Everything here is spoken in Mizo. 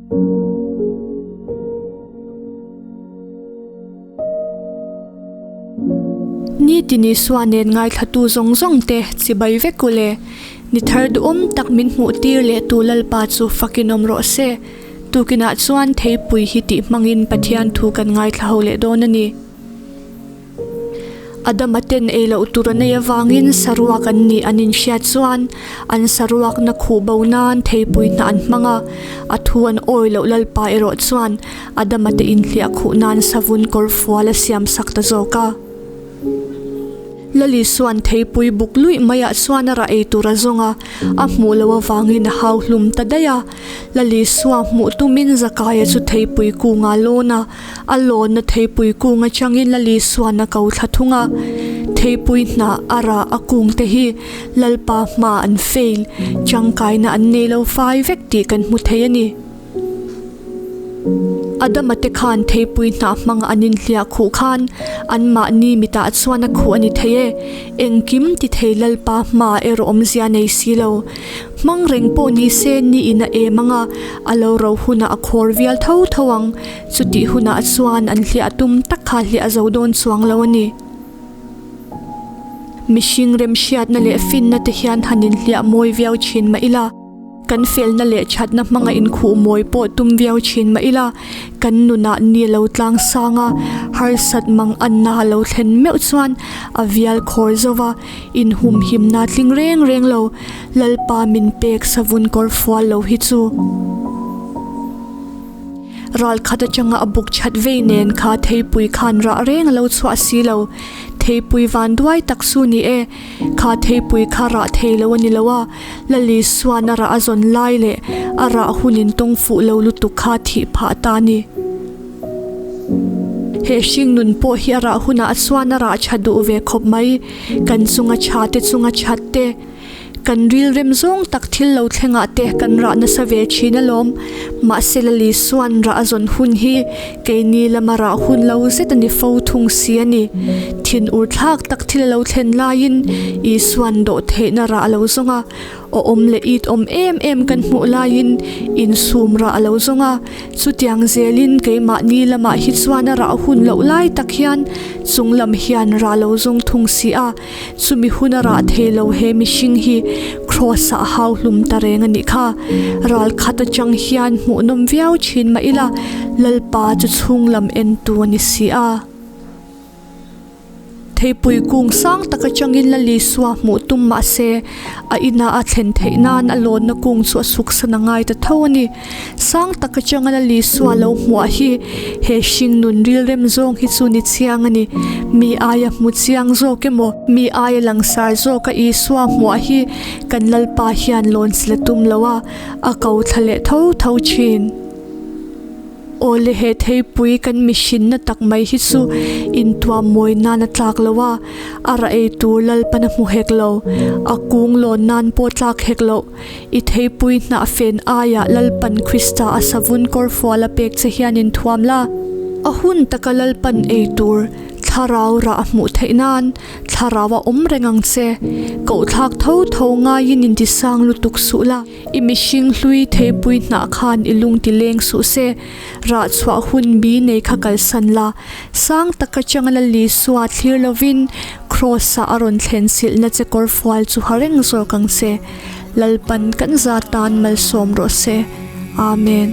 Ni tin Isua nen ngaithlatu zawng zawng te chibai vek u le. Ni thar duhawm tak min hmuh tir leh tu Lalpa chu fakin awm rawh se. Tukinah chuan theipui hi tih hmangin Pathian thu kan ngaithla ho leh dawn a ni. Adama ten ei loh tur a nei avangin saruak an nih an inhriat chuan an saruakna khuh bo nan theipui hna an hmang a, a thu an awi loh Lalpa erawh chuan Adama te inhliah khuh nan savun kawr fual a siam sak ta zawk a. Lali chuan theipui buk luih maiah chuan a rah ei tur a zawng a, a hmuh loh avangin a hau hlum ta daih a. Lali sua hmuh tumin Zakaia chu theipui kunga a lawn a, a lawnna theipui kung atangin Lali suan a ko thla thung a. Theipui hnah a rah a kung te hi Lalpa hma an fail, tangkaina an nei lo fai vek tih kan hmu thei a ni. Adama te khan theipui hnah hmanga an inhliah khuh khan anmahni mitah chuan a khuh a ni thei e. Engkim ti thei Lalpa hma erawh awmzia nei si lo. Hmang reng pawh ni se ni in a em anga a lo ro hunah a khawr vial tho tho ang. Chutih hunah chuan an hliah tum tak kha hliah zo dawn chuang lo a ni. Mihring remhriatna leh finna te hian han inhliah mawi viau thin mah ila. Kan felna leh thatna hmanga inkhuh mawi pawh tum viau thin mah ila, kan nunah ni lo tlang sang a, harsat mang anna a lo thlen meuh chuan a vial khawr zo va, inhumhimna tling reng reng lo, Lalpa min pek savun kawr fual lo hi chu. Ral khat atanga a buk that vei nen kha theipui khan rah reng a lo chhuah si lo, theipui vanduai tak chu ni e, kha theipui kha rah thei lo a ni lo a, Lali suan a rah a zawn lai leh a rah hun in tawng fuh lo lutuk kha thih phah ta a ni. He hring nun pawh hi a rah hunah chuan a rah tha duh ve khawp mai, kan chunga tha te chunga that te, kan rilrem zawng tak thil lo thlengah te kan rah nasa ve thin alawm. Mahse Lali suan rah a zawn hun hi keini lama rah hun lo zet a ni fo thung si a ni. Thin ur thlak tak thil a lo thlen laiin Isua'n dawh theihna rah a lo zawng a, awm leh it awm em em kan hmuh laiin insum rah a lo zawng a. Chutiang zelin keimahni lamah hi chuan a rah hun loh lai tak hian chung lam hian rah lo zawng thung si a. Chumi hun a rah thei lo he mihring hi Kraws ah hau hlum ta reng a nih kha. Ral khat atang hian hmuhnawm viau thin mah ila Lalpa chu chhung lam entu a ni si a. Theipui kung sang tak atangin Lalisua hmuh tum mah se a inah a thlen theih nan a lawnna kung chu a suksan a ngai ta tho a ni. Sang tak atanga Lalisua lo hmuah hi he hringnun rilrem zawng hi chu ni chiang a ni. Mi aia hmu chiang zawk emaw, mi aia langsar zawka Isua hmuah hi kan Lalpa hian lawn sila tum lo a, a ko thla leh tho tho thin. Aw le he theipui kan mihrinna tak mai hi chu intuam mawi nan a tlak lo a, a rah ei tur Lalpan a hmu hek lo, a kung lawn nan pawh tlak hek loh. I theipui hnah fen aiah Lalpan Krista a savun kawrfual a pek che hian inthuam la. A hun taka Lalpan ei tur thlarau rah a hmuh theih nan thlarau a awm reng ang che. Kohthlak tho tho ngaiin intisang lutuk suh la. I mihring hlui theipui hnah khan i lung ti leng suh se. Rah chhuah hun bi nei kha kalsan la. Sang taka changa Lalisua thlir lovin Kraws-ah a rawn thlen silhna che kawrfual chu ha reng zawk ang che. Lalpan kan za tan malsawm rawh se. Amen.